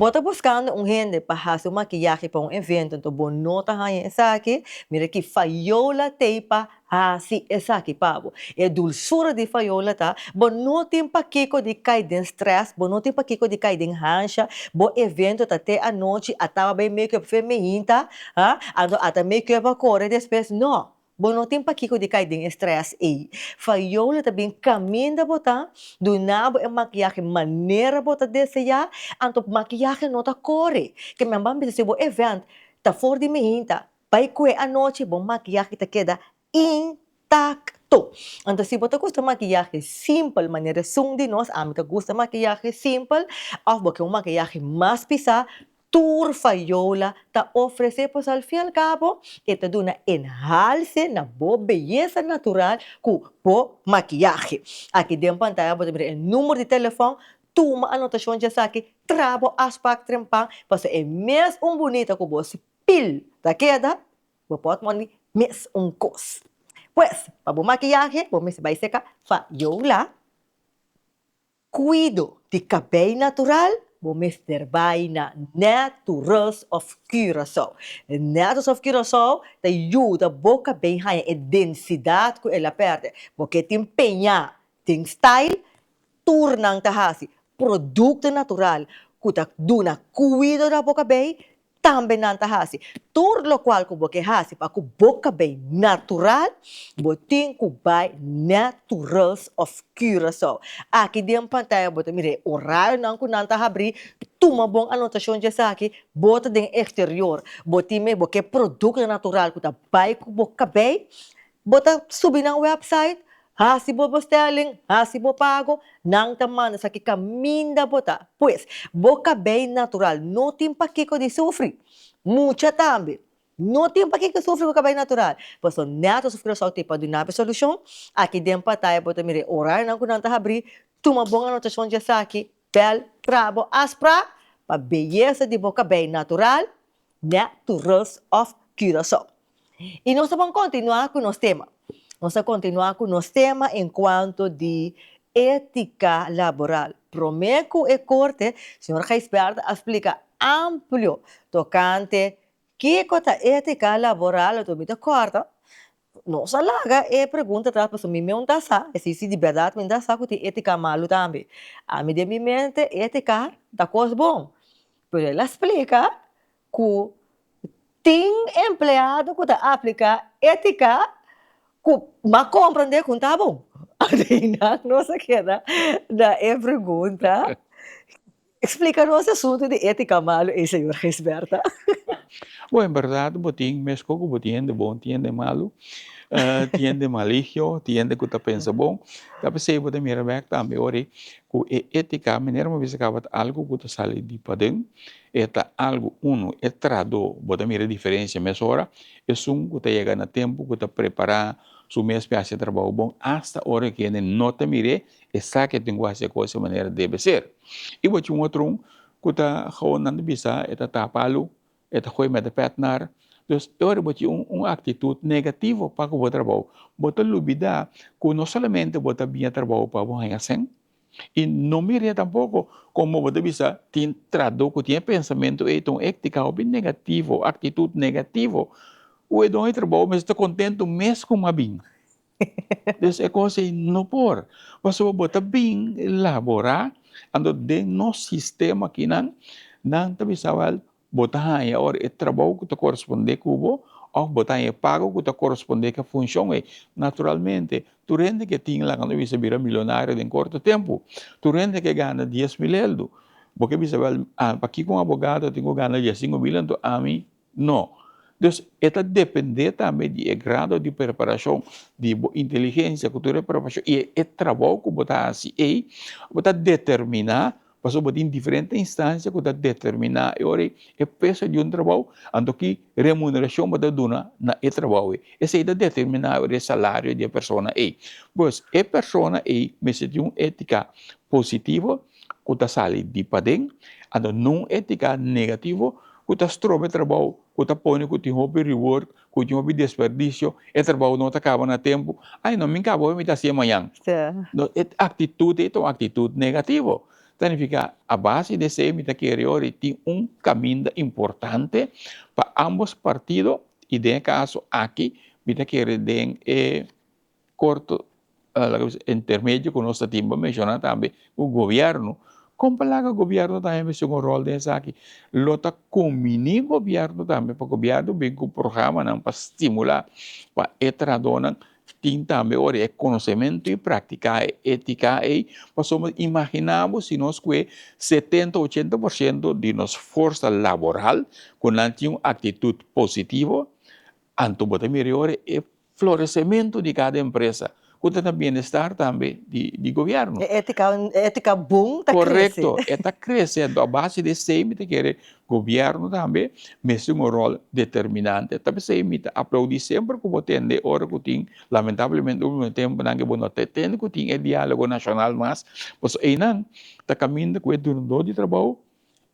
Bo ta buskando un hende pa hasi un makiyahe pa un evento enton bo no ta haña esaki, mira ki Fayola t'ei pa hasi esaki pa bo. E dulsura di Fayola ta, bo no tin pakiko di kai den stress, bo no tin pakiko di kai den hansha, bo evento ta te anochi, a taba bay make-up fe meinta, ha, anto a ta make-up a kore despues, no. Bo no tin pakiko di kai den e stress ei. Fayola ta bin kaminda bo ta, duna bo e makiyahe manera bo ta deseá, anto makiyahe no ta kore. Ke men ban bisa si bo event ta for di meinta bai kue anochi bo makiyahe ta keda intakto. Anto si bo ta gusta makiyahe simpel manera esun di nos, ami ta gusta makiyahe simpel, òf bo ke un makiyahe mas pisá, Tur Fayola ta ofresé pues al fin al cabo e ta duna enhalse na bo beyesa natural ku bo makiyahe. Aki den pantaya bo ta mira e number di telefòn, tuma anotashon dje esaki, traha bo afspraak trempan pasobra e mes un bunita ku bo spil ta keda, bo pòtmòni mes un kos. Pues pa bo makiyahe bo mester bai seka Fayola. Kuido di kabei natural, bo mester bai na Naturals of Curaçao. Naturals of Curaçao ta yuda bo kabei haña e densidat ku el a pèrdè. Bo ke tin peñá den style, tur nan ta hasi produkto natural ku ta duna kuido na bo kabei, Tambe nan ta hasi tur lokual ku bo ke hasi pa ku bo kabei natural, bo tin ku bai Naturals of Curaçao. Aki den pantaya bo ta mira e orarionan ku nan ta habrí, tuma bon anotashon dje esaki, bo ta den eksterior, bo tin me bo ke produktonan natural ku ta bai ku bo kabei, Bo ta subi nan website, hasi bo bestelling, hasi bo pago, nan ta manda esaki kaminda bo ta. Pues, bo kabei natural no tin pakiko di sufri. Mucha tambe no tin pakiko sufri ku kabei natural. Pasobra nèt nos Curaçao tin pa duna bo e solushon. Aki den pantaya bo ta mira e orarionan ku nan ta habrí. Tuma bon anotashon di esaki, bèl, traha bo afsprak pa beyesa di bo kabei natural, Naturals of Curaçao. I nos ta ban kontinuá ku nos tema. Nos ta kontinuá ku nos tema enkuanto di étika laboral. Promé ku e korte, señor Gijsbertha a splika. amplio tokante kiko ta étika laboral, anto mi ta kòrda nos a laga e pregunta atras pasobra mi mes ta sa, esei si di bèrdat mi ta sa ku tin étika malu tambe. Ami den mi mente étika ta kos bon, pero el a splika ku tin empleado ku ta apliká étika ku m'a komprendé ku ta bon. Asina nos a keda na e pregunta. Explica nos e asunto di etica malo ey señor Gijsbertha. Bo en berdad bo tin mesco cu bo tin hende bon tin hende malo, tin hende maligio, tin hende cu ta pensa bon, ta pesey bo ta mira bek tambe ora cu e etica manera bo bisa caba ta algo cu ta sali di paden, e ta algo uno e trahador bo ta mira e diferencia mesora, esun cu ta yega na tempo cu ta prepara su mes pa haci e trabao bon hasta ora cu hende no ta mir'e E sa ke tin ku hasi e kos e manera debe ser. I bo tin un otro un ku ta gewoon nan ta bisa e ta tapa alu, e ta gooi met de pet naar. Dus e ora bo tin un un aktitut negativo pa ku bo trabou, bo ta lubida ku no solamente bo ta biña trabou pa bo haña sèn, i no mir'é tampoko komo bo ta bisa tin trahadó ku tin e pensamentu ei ta un éktika hopi negativo, aktitut negativo, ku e doño di trabou mester ta kontentu mes ku a bin. Dus e kos ei no por, pasobra bo ta bin laborá, anto den nos sistema akinan, nan ta bisa wèl, bo ta haña ora e trabou ku ta korespondé ku bo òf bo ta haña e pago ku ta korespondé ku e funshon ei. Naturalmente, tur hende ke tin laga no bisa bira milionario den korto tempu, tur hende ke gana 10,000 eldu, bo ke bisa wèl, pakiko un abogado tin ku gana 15,000 anto ami No. Dus e ta dependé tambe di e grado di preparashon, di bo inteligensia ku tur e preparashon i e trabou ku bo ta hasi ei, bo ta determiná, pasobra bo tin diferente instansia ku ta determiná e ora ei e peso di un trabou, anto ki remunerashon bo ta duna na e trabou ei. Esei ta determiná e ora e salario di e persona ei. Pues e persona ei mester tin un étika positivo ku ta sali di paden, anto no un étika negativo ku ta stroba e trabou, ku ta pone ku tin hopi rework, ku tin hopi desperdisio, e trabou no ta kaba na tempu, ai no mi kaba hoy mi ta hasié mañan. No, e aktitut ei ta un aktitut negativo. Ta nifiká a base di esei mi ta kere ora tin un kaminda importante pa ambos partido i den e kaso aki mi ta kere den e Korto, laga bisa intermedio ku nos ta tin pa menshoná tambe ku gobièrnu. Kon pa laga gobièrnu tambe mester un ròl den esaki? Lo ta kumbiní gobièrnu tambe pa gobièrnu bin ku programanan pa stimulá pa e trahadónan tin tambe ora e konosementu i praktiká e étika ei. Pasobra imaginá bo si nos kue 70, 80% di nos forsa laboral ku nan tin un aktitut positivo, anto bo ta mira e ora e Floresementu di kada empresa, ku ta na bienestar tambe di di gobièrnu. E étika, e étika bon ta krese. Korekto, e ta krese. Anto a base di esei mi ta kere gobièrnu tambe mester un ròl determinante. Ta p'esei mi ta aplaudí semper ku bo tende ora ku tin, lamentablemente último tempunan ke bo no ta tende ku tin e diálogo nashonal mas, pasobra einan ta kaminda ku e dunadó di trabou,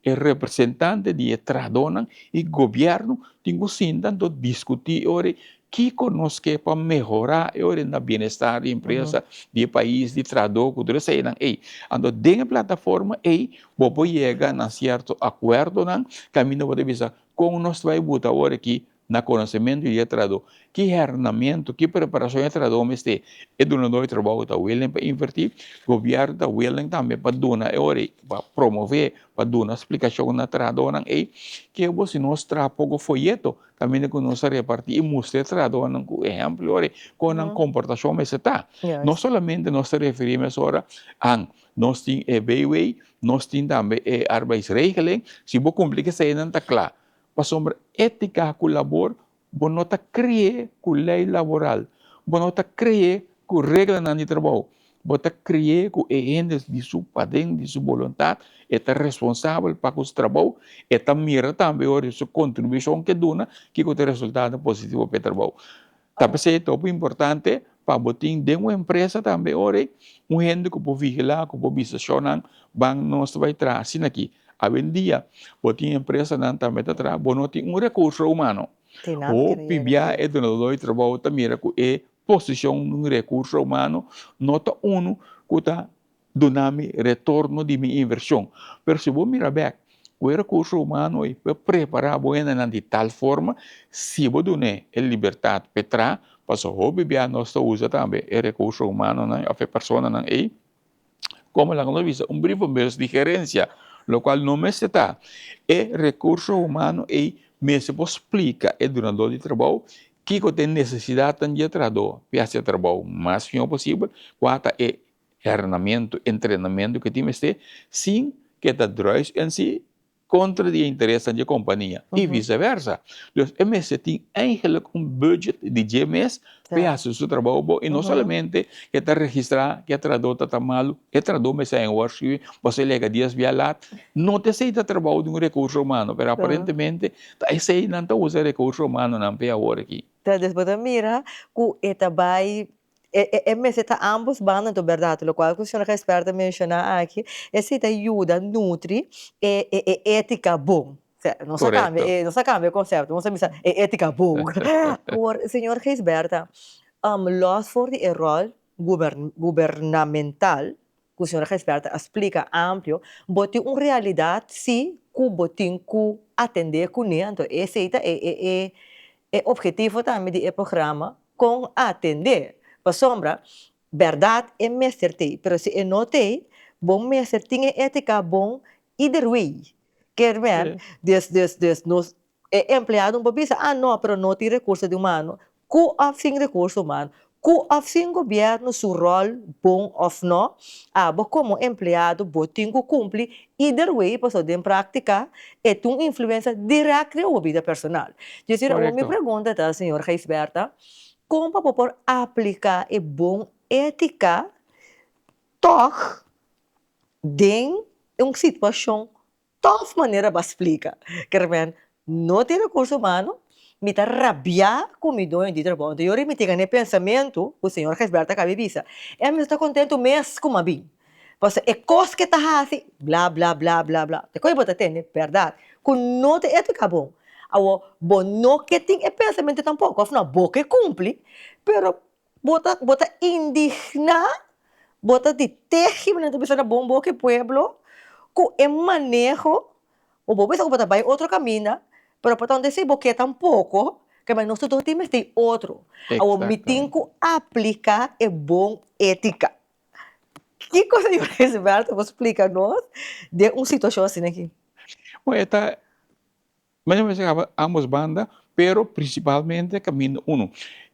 E representante di e trahadónan i gobièrnu tin ku sinta anto diskutí e ora kiko nos ke pa mehorá e ora na bienestar di empresa, di e pais, di trahadó ku tur eseinan ei. Anto den e plataforma ei bo por yega na sierto akuerdonan kaminda bo ta bisa kon nos ta bai buta awor aki Na konosementu di e trahadó, ki hèrnamentu, ki preparashon e trahadó mester? E dunadó di trabou ta willing pa invertí, gobièrnu ta willing tambe pa duna e ora ei, pa promové, pa duna splikashon na trahadónan ei. Ke bo si nos traha poko foyeto kaminda ku nos ta repartí i mustra e trahadónan ku ehèmpel e ora ei kon nan komportashon mester ta. No solamente nos ta referí mesora an nos tin e BW, nos tin tambe e arbeidsregeling, si bo kumpli ku eseinan ta kla. Pasobra étika ku labor bo no ta kre'é ku lei laboral, bo no ta kre'é ku reglanan di trabou, bo ta kre'é ku e hende di su paden, di su boluntat, e ta responsabel pa ku su trabou, e ta mira tambe ora su kontribushon ke duna kiko ta e resultado positivo pa e trabou. Ta p'esei ta hopi importante pa bo tin den un empresa tambe ora ei un hende ku por vigilá, ku por bisa shònan ban nos ta bai traha asina aki. Awendia bo tin empresanan tambe ta traha, bo no tin un rekurso humano. Hopi bia e dunadó di trabou ta mira ku e posishon di un rekurso humano no ta unu ku ta duna mi retorno di mi invershon. Pero si bo mira bèk. Ku e rekurso humano ei por prepará bo hendenan di tal forma, si bo dun'é e libertat p'e traha, pasobra hopi bia nos ta usa tambe e rekurso humanonan òf e personanan ei komo laga nos bisa un brievenbus di gerensia, lokual no mester ta. E rekurso humano ei mester por splika e dunadó di trabou kiko ta e nesesidatnan di e trahadó pa e hasi e trabou mas mihó posibel, kua ta e hernamentu, entrenamentu ku e tin mester sin ku e ta druis en si kontra di e interesnan di e kompania i viseversa. Dus e mester tin eigenlik un budget di dje mes pa e hasi su trabou bon i no solamente ku e ta registrá ku e trahadó ta ta malu, e trahadó mester haña waarschuwing pasobra e llega dies bia lat. No ta esei ta trabou di un rekurso humano pero aparentemente ta esei nan ta usa e rekurso humanonan p'e awor aki. Ta despues ta mira ku e ta bai E mester ta ambos banda anto berdad, locual cu señor Gijsbertha menciona aki, esey ta yuda nutri e e etica bon. Osea, nos a cambia e, nos a cambia e concepto, nos a bisa e etica bon. Awor, señor Gijsbertha, los for di e rol gubernamental cu señor Gijsbertha a splica amplio, bo tin un realidad si cu bo tin cu atende cune, anto esey ta e e e obhetivo tambe di e programa, kon atendé, pasobra bèrdat e mester t'ei, pero si e no t'ei, bo mester tin e étika bon either way. Ker men, des des des nos e empleado no por bisa, ah no, pero no tin rekurso di humano, ku òf sin rekurso humano, ku òf sin gobièrnu su ròl bon òf no, abo komo empleado bo tin ku kumpli either way, pasobra den práktika e tin un influensia dirèkt riba bo bida personal. Djesir awor mi pregunta ta, señor Gijsbertha, kon pa bo por apliká e bon étika tòg den un situashon tòf manera bo a splika? Kermen, no tin rekurso humano, mi ta rabiá ku mi doño di trabou. Anto yori mi tin e pensamentu ku señor Gijsbertha a kaba di bisa, e mi no ta kontentu mes ku mi a bin. Pasobra e kos ke ta hasi bla bla bla bla bla. Te koe bo ta tende bèrdat ku no ta etika bon. Awor bo no ke tin e pensamentu tampoko òf no bo ke kumpli pero bo ta bo ta indigná bo ta di tehi manera ta bisa na bon boka e pueblo ku e maneho o bo bisa ku bo ta bai otro kaminda pero pa ta si bo ke tampoko ke nos tur tin mester otro. Awor mi tin ku aplika e bon etika. Kiko señor Gijsberto por splika nos den un situashon asina aki? Bueno, e ta, mester mester kaba ambos banda, pero principalmente kaminda uno.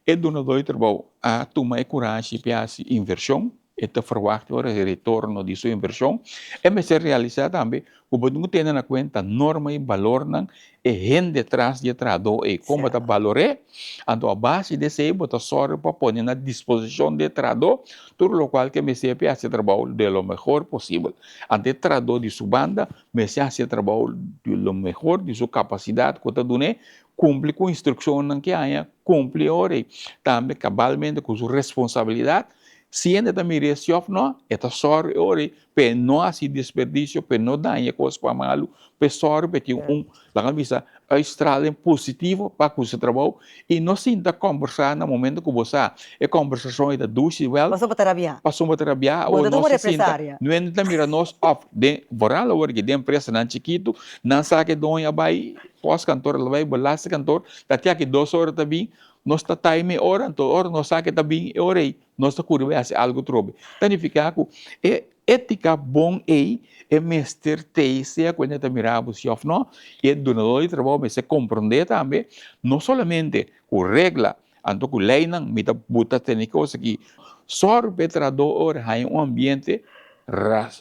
E dunador di trabou a tuma e kurashi pa e hasi invershon, e ta ferwagt ora e retorno di su invershon. E mester realisa tambe ku bo tin ku tene na kuenta norma i balornan e hende tras di e trahadó ei, kon bo ta balor'é, anto a base di esei bo ta sòru pa pone na disposishon di e trahadó tur lokual ku e mester pa e hasi e trabou di lo mehor posibel. Anto e trahadó di su banda mester hasi e trabou di lo mehor di su kapasidat ku ta dun'é, kumpli ku instrukshonnan ku e haña, kumpli e ora ei tambe kabalmente ku su responsabilidat. Si hende ta mir'é si òf nò, e ta sòru e ora ei P'e no hasi desperdisio, p'e no daña kos pa malu, p'e sòru p'e tin un, laga mi bisa, uitstraling positivo pa ku su trabou i no sinta kòmbersá na momento ku bo sa e kòmbersashon ei ta dushi wèl. Pasobra bo ta rabiá. Pasobra bo ta rabiá Bo o ta nos tuma ta sinta, represaria. nuende ta mira nos òf den, vooral awor aki den empresanan chikitu, nan sa ku e doño a bai pòstkantor, el a bai belastingkantor, ta te aki dos ora ta bin, nos ta time e ora, anto ora nos sa ku e ta bin e ora ei. Nos ta kuri bai hasi algu trobe. Ta nifiká ku e étika bon ei e mester tei sea ku hende ta mira bo si òf no, i e dunadó di trabou mester komprondé tambe no solamente ku regla anto ku leinan mi ta buta tene kos aki. Sòru pa e trahadó ora haña un ambiente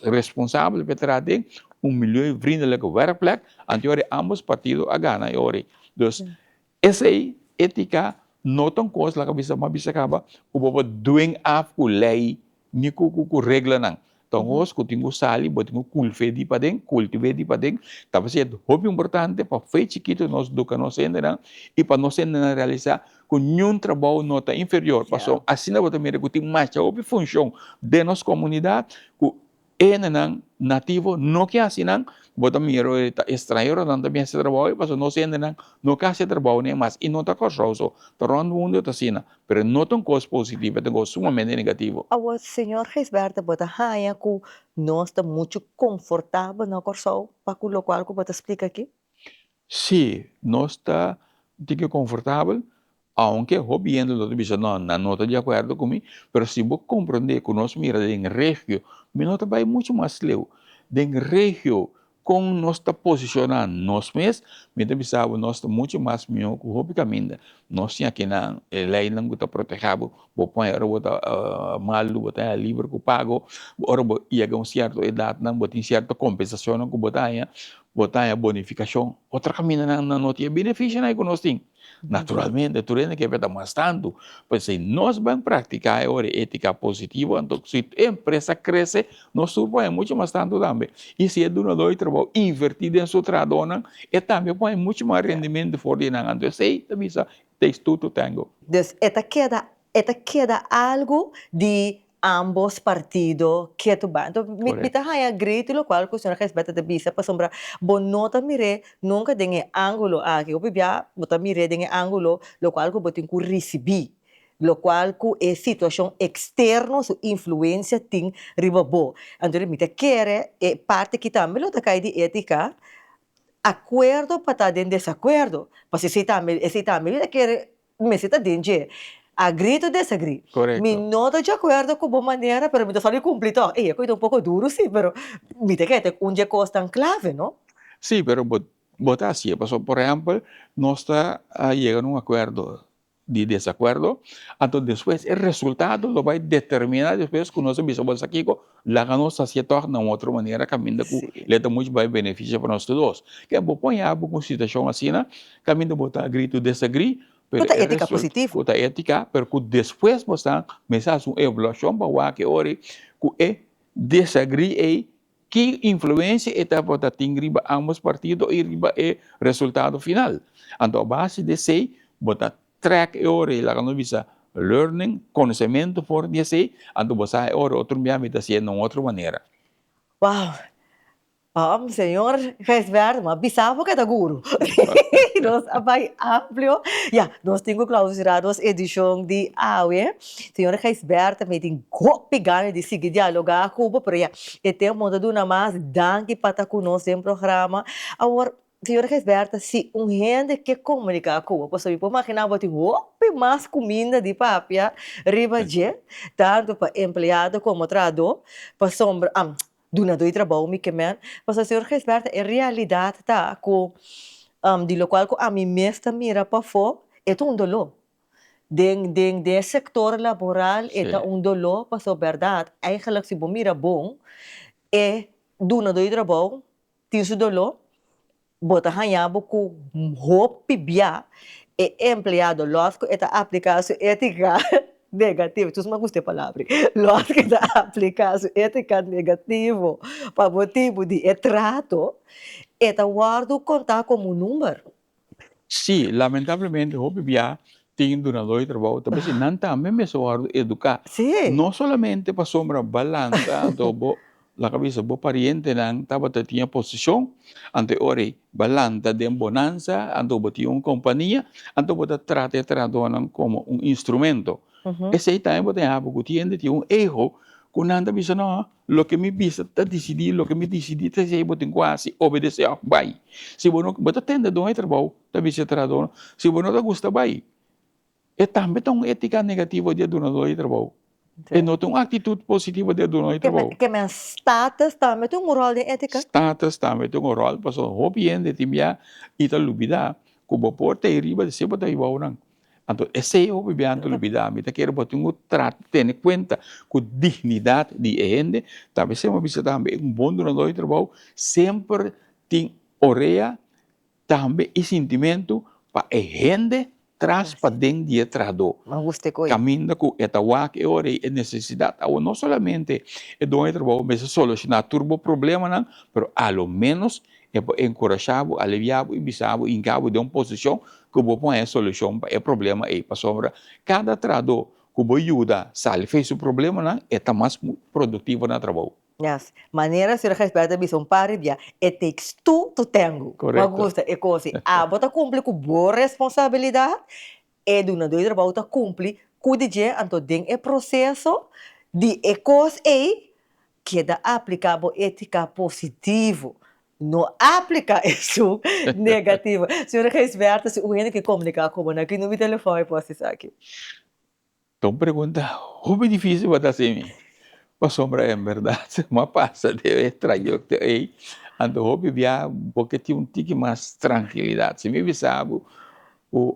responsabel pa e traha den un milieuvriendelijke werkplek, anto e ora ambos partido a gana e ora ei. Dus Esei etica no ta un cos laga bisa m'a bisa caba cu bo por dwing af cu ley ni cu cu reglanan. Ta un cos cu tin cu sali, bo tin cu culve di paden, cultive di paden. Ta pasobra e hopi importante pa fe chikito nos duca nos hendenan y pa nos hendenan realisa cu niun trabou no ta inferior. Pasobra asina bo ta mira cu tin masha hopi funcion den nos comunidad cu. E hendenan nativo no ke hasi nan, bo ta mira ora ta estranheronan ta bin hasi trabou ei pasobra nos hendenan no ke hasi e trabou nei mas i no ta Kòrsou so, ta rònt mundu ta asina, pero no ta un kos positivo, e ta un kos sumamente negativo. Awor señor Gijsbertha bo ta haña ku nos ta muchu konfortabel na Kòrsou pa ku lokual ku bo ta splika aki? Sí, nos ta tiki konfortabel, aunke hopi hende lo ta bisa no, nan no ta di akuerdo ku mi, pero si bo komprondé ku nos mira den regio, mi no ta bai muchu mas leu, den regio kon nos ta posishoná nos mes, mi ta bisa bo nos ta muchu mas mihó ku hopi kaminda. Nos tin akinan e leinan ku ta protehá bo, bo pon ora bo ta malu, bo ta haña liber ku pago, ora bo yega un sierto edatnan bo tin sierto kompensashonnan ku bo ta haña, Bo ta haña bonifikashon. Otro kamindanan nan no tin e benefisionan ei ku nos tin. Naturalmente, tur hende ke ta mas tantu. Pues si nos ban praktiká e ora e étika positivo, anto si e empresa krese, nos tur por haña muchu mas tantu tambe. I si e dunadó di trabou invertí den su trahadónan, e tambe por haña muchu mas rendimentu for di nan. Anto esei ta bisa takes two to tango. Dus e ta keda E ta keda algu di ambos partido ketu bai. Anto mi mi ta haña great lokual ku señora Gijsbertha ta bisa pasobra bo no ta mir'é nunka den e ángulo aki. Hopi bia bo ta mir'é den e ángulo lokual ku bo tin ku risibí, lokual ku e situashon eksterno su influensia tin riba bo. Anto mi ta kere e parti aki tambe lo ta kai di étika, akuerdo pa ta den desakuerdo, pasobra esei tambe esei tambe mi ta kere Mester ta den dje. Agree to disagree. Correcto. Mi no ta djacuerdo cu bo manera, pero mi ta sali cumpli toch. Ey, e coy ta un poco duro si, pero mi ta kere ta un dje cosnan clave, no? Sí, pero bo bo ta hacié. Pasobra, por ehempel, nos ta a yega na un acuerdo di desacuerdo, anto despues e resultado lo bay determina despues cu nos a bisa bo sa kico, laga nos hacié toch na un otro manera caminda cu le ta mucho bay beneficia pa nos tur dos. Ke bo pon yaba cu un situacion asina, Caminda bo ta agree to disagree, pero Ku ta e étika result positivo. ku ta étika, pero ku despues bo sa mester hasi un evaluashon pa wak e ora ku e disagree ei ki influensia e tabata tin riba ambos partido i riba e resultado final. Anto a base di esei bo ta trek e ora ei laga nos bisa learning, konosementu for di esei, anto bo sa e ora otro bia mi ta hasié na un otro manera. Wow! Am, señor Gijsbert, m'a bisa bo ke ta guru. Nos a bai amplio. Ya, nos tin ku klausurá nos edishon di awe. Señor Gijsbert, mi tin hopi gana di sigui dialogá ku bo, pero ya, e tempu no ta duna mas. Danki pa ta ku nos den programa. Awor, señor Gijsbert, si un hende ke komuniká ku bo, pasobra mi por maginá bo tin hopi mas kuminda di papia riba dje, tantu pa empleado komo trahadó, pasobra, Dunadó di trabou mi ke men. Pasobra señor Gijsbertha e realidat ta ku di lokual ku ami mes ta mira pafó e ta un doló. Den den den e sektor laboral e ta un doló pasobra bèrdat eigenlik si bo mira bon e dunadó di trabou tin su doló Bo ta haña bo ku hopi bia e empleado lòs ku e ta apliká su étika negativo, tus mi a gusta e palabra ei, lòs ku e ta apliká su étika negativo pa motibu di e trato, e ta wòrdu kontá komo un number. Sí, lamentablemente hopi bia tin dunadó di trabou ta bisa nan tambe mester wòrdu eduká. No solamente pasobra balansa anto bo laga bisa bo parientenan tabata tin e posishon, anto e ora ei balanta den bonansa anto bo tin un kompania anto bo ta trata e trahadónan komo un instrumento. Esei tambe bo ta haña bo ku tin hende tin un ego ku nan ta bisa no loke mi bisa ta disidí loke mi disidí ta esei bo tin ku hasi obedesé òf bai. Si bo no bo ta tende don e trabou. Ta bisa e trahadónan, Si bo no ta gusta bai, e tambe ta un étika negativo di e dunadó di trabou. E no ta un aktitut positivo di e dunadó di trabou. Ke men status tambe ta un ròl den étika? Status tambe ta un ròl, pasobra hopi hende tin bia i ta lubidá ku bo por ta ei riba di si bo ta biba onan. Anto esei hopi bia nan ta lubidá. Mi ta kere bo tin ku trata tene kuenta ku dignidat di e hende. Ta p'esei mi a bisa tambe un bon dunadó di trabou semper tin orea Tambe e sintimentu pa e hende tras paden di e trahadó. Kaminda ku e ta wak e ora ei e nesesidat. Awor no solamente e doño di trabou mester solushoná tur bo problemanan, pero a lo ménos e por enkurashá bo, aliviá bo i bisa bo, hinká bo den un posishon ku bo por haña solushon pa e problema ei. Pasobra kada trahadó ku bo yuda sali for di su problemanan, e ta mas produktivo na trabou. Yes. Manera señor Gijsbert a bisa un par di bia, it takes two to tango. Correcto. Mi a gusta e cos ei. Abo ta cumpli cu bo responsabilidad, e dunador di trabou ta cumpli cu di dje, anto den e proceso di e cos ei, keda aplica bo etica positivo. No aplica esun negativo. Señor Gijsbert, si un hende ke comunica cu bo, na ki numero di telefon e por haci esaki? Ta un pregunta hopi difícil pa ta hasi mi, pasobra en berdad mi a pasa den e trayecto ei, anto hopi bia bo ke tin un tiki mas trankilidat. Si mi bisa bo ku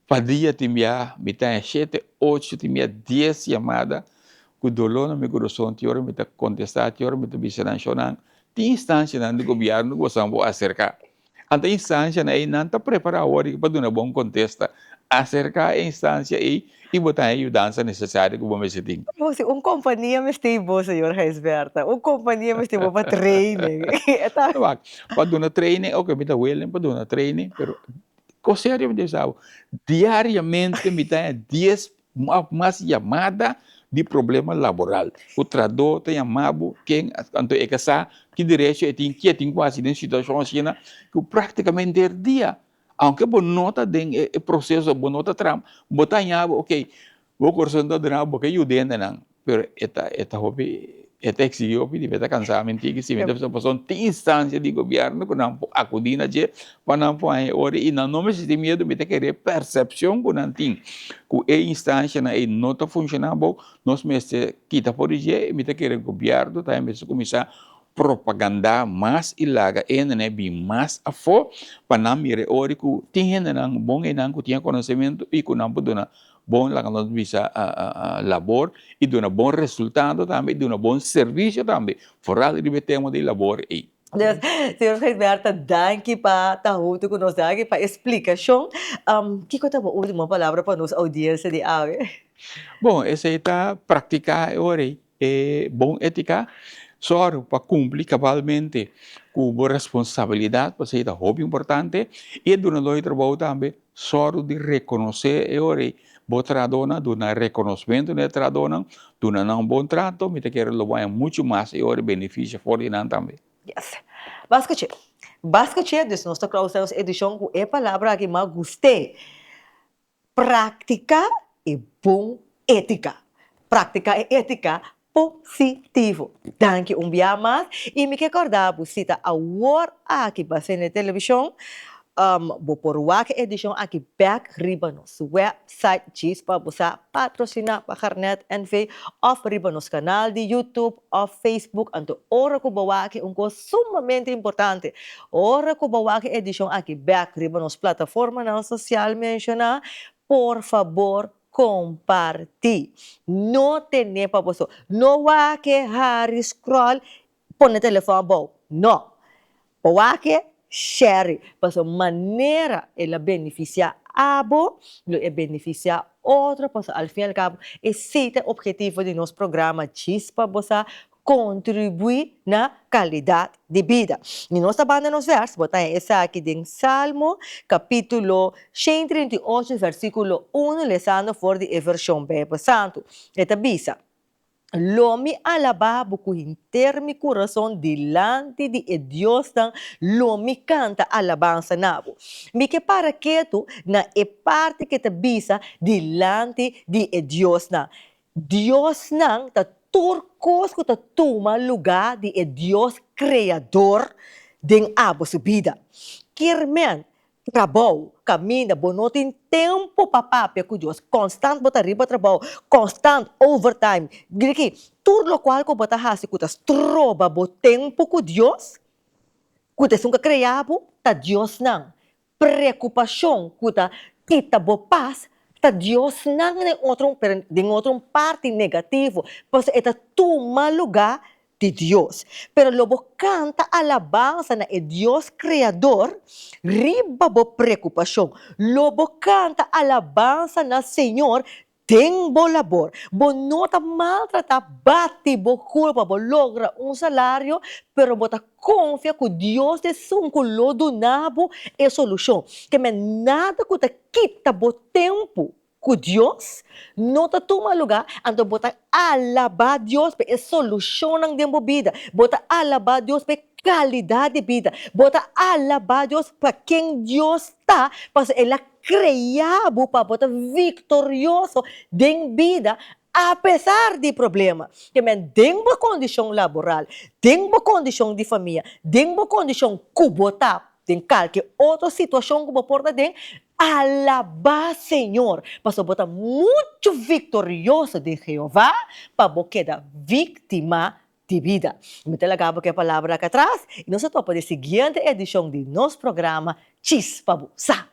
pa dia tin bia mi ta haña shete, ocho, tin bia dies yamada ku doló na mi kurason, tin ora mi ta kontestá, tin ora mi ta bisa nan shownan, tin instancianan di gobièrnu ku boso por aserká. Anto e instancianan ei nan ta prepara awor pa duna bo un contesta. Acerca e instancia ei y bo ta haña e yudansa necesario cu bo mester tin. Bo si un compania mester bo, señor Gijsbertha. Un compania mester bo pa training. E ta. Wak, pa duna training, ok, mi ta willing pa duna training, pero cos serio mi ta bisa bo, diariamente mi ta haña dies Of mas yamada di problema laboral. Ku trahadó ta yama bo, ken, anto e ka sa ki derecho e tin, ke e tin ku hasi den situashon asina, ku praktikamente her dia, aunke bo no ta den e proseso, bo no ta traha, bo ta haña bo, ok, bo kurason ta duna bo, bo ke yuda hendenan, pero e ta e ta hopi e ta exigi hopi di mi ta cansa mi tiki si mi ta bisa pasobra tin instancia di gobierno cu nan por acudi na dje pa nan por haña e ora y nan no mester tin miedo mi ta kere e percepcion cu nan tin cu e instancianan ey no ta funciona bo nos mester kita for di dje y mi ta kere gobierno tambe mester cuminsa propaganda mas y laga e hendenan bin mas afo pa nan mira e ora cu tin hendenan bon eynan cu tin e conocemento y cu nan por duna Bon laga nos bisa labor y duna bon resultado tambe y duna bon servicio tambe, foral riba e tema di labor ey. Dus, señor Gijsbertha, danki pa ta hunto cu nos, danki pa e splicacion. Kico ta bo ultimo palabra pa nos audiencia di awe? Bon, esey ta practica e ora ey e bon etica, sòru pa cumpli cabalmente cu bo responsabilidad, pasobra ta hopi importante, y e dunador di trabou tambe sòru di reconoce e ora ei bo trahadornan, duna reconocimento na e trahadornan, duna nan un bon trato, mi ta kere lo bo haña mucho mas e ora beneficio for di nan tambe. Yes. Bas scuché. Bas scuché, dus nos ta close nos edicion cu e palabra aki, m'a gust'é. Praktiká e bon étika. Praktiká e étika positivo. Danki un bia mas i mi ke kòrda bo si ta awor aki bo a sende e televishon, bo por wak e edishon aki bèk riba nos wèpsait djis pa bo sa patrosiná pa Garnet NV òf riba nos kanal di YouTube òf Facebook. Anto ora ku bo wak un kos sumamente importante, Ora ku bo wak e edishon aki bèk riba nos plataformanan sosial menshoná, por fabor kompartí. No ten'é pa bo so. No wak e hari scroll pone telefòn abou. No. Bo wak e, share e. Pasobra manera el a benefisiá abo, lo e benefisiá otro pasobra al fin y al cabo esei ta e objetivo di nos programa Djis pa Bo Sa kontribuí na kalidat di bida. I nos ta banda nos vèrs, bo ta haña esaki den Salmo kapítulo 138 versíkulo unu lesando for di e vershon Beibel Santu. E ta bisa, Lo mi alabá bo ku henter mi kurason dilanti di e diosnan, lo mi kanta alabansa na bo. Mi ke para ketu na e parti ke ta bisa dilanti di e diosnan. Diosnan ta tur kos ku ta tuma lugá di e Dios Kreador den abo su bida. Kier men, trabou, kaminda, bo no tin tempu pa papia ku Dios, konstant bo ta riba trabou, konstant overtime, griki, tur lokual ku bo ta hasi ku ta stroba bo tempu ku Dios, ku ta esun ku a krea bo, ta diosnan. Preokupashon ku ta kita bo pas ta diosnan den otro pero den otro un parti negativo pasobra e ta tuma lugá di Dios. Pero lo bo kanta alabansa na e Dios Kreador riba bo preokupashon. Lo bo kanta alabansa na Señor Den bo labor, bo no ta maltratá, bati bo kura pa bo logra un salario, pero bo ta konfia ku Dios ta esun ku lo duna bo e solushon. Ke men nada ku ta kita bo tempu. ku Dios no ta tuma lugá, anto bo ta alabá Dios pa e solushonnan den bo bida, bo ta alabá Dios pa e kalidat di bida, bo ta alabá Dios pa ken Dios ta, pasobra El a krea bo pa bo ta viktorioso den bida apesar di problema. Ke men den bo kondishon laboral, den bo kondishon di famia, den bo kondishon ku bo ta Den kalke otro situashon ku bo por ta den, alabá Señor, pasobra bo ta muchu viktorioso den Jehová pa bo keda víktima di bida. Mi ta laga bo ku e palabra aki atras i nos ta topa den siguiente edishon di nos programa Chispa Bo Sa.